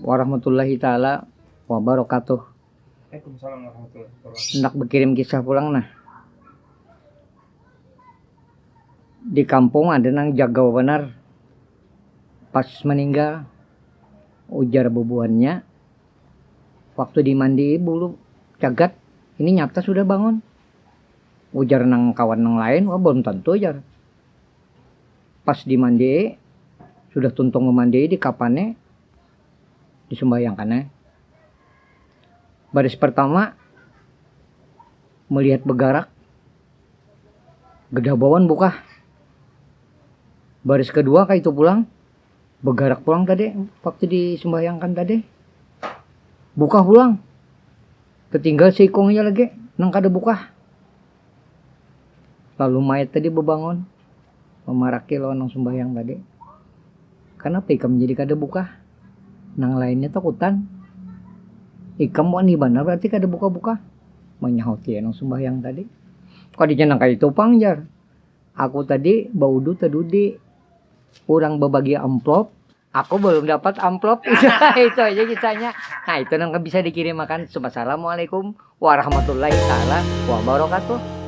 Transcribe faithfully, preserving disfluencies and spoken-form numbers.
Warahmatullahi taala wabarakatuh. Waalaikumsalam warahmatullahi wabarakatuh. Hendak berkirim kisah pulang nah. Di kampung ada nang jagau benar. Pas meninggal, ujar bubuhannya, waktu dimandi bulu cagat, ini nyata sudah bangun. Ujar nang kawan nang lain, wah belum tentu jar. Pas dimandi, sudah tuntung memandi di kapannya, disumbayangkannya. Baris pertama melihat begarak, gedah bawan bukah. Baris kedua kayak itu pulang, begarak pulang tadi waktu disumbayangkan tadi, bukah pulang. Tertinggal seikungnya lagi nang kada bukah. Lalu mayat tadi bebangun, memaraki lawan nang sumbayang tadi. Kenapa ikam jadi kada bukah? Nang lainnya takutan. Ikam wani banar berarti kada buka-buka. Manyahut ya nang sumbayang tadi. Kok dijanang kayak itu pang jar. Aku tadi baudu tadudi. Orang babagi amplop. Aku belum dapat amplop. Itu aja kisahnya. Nah itu nang bisa dikirimakan. Assalamualaikum warahmatullahi taala wabarakatuh.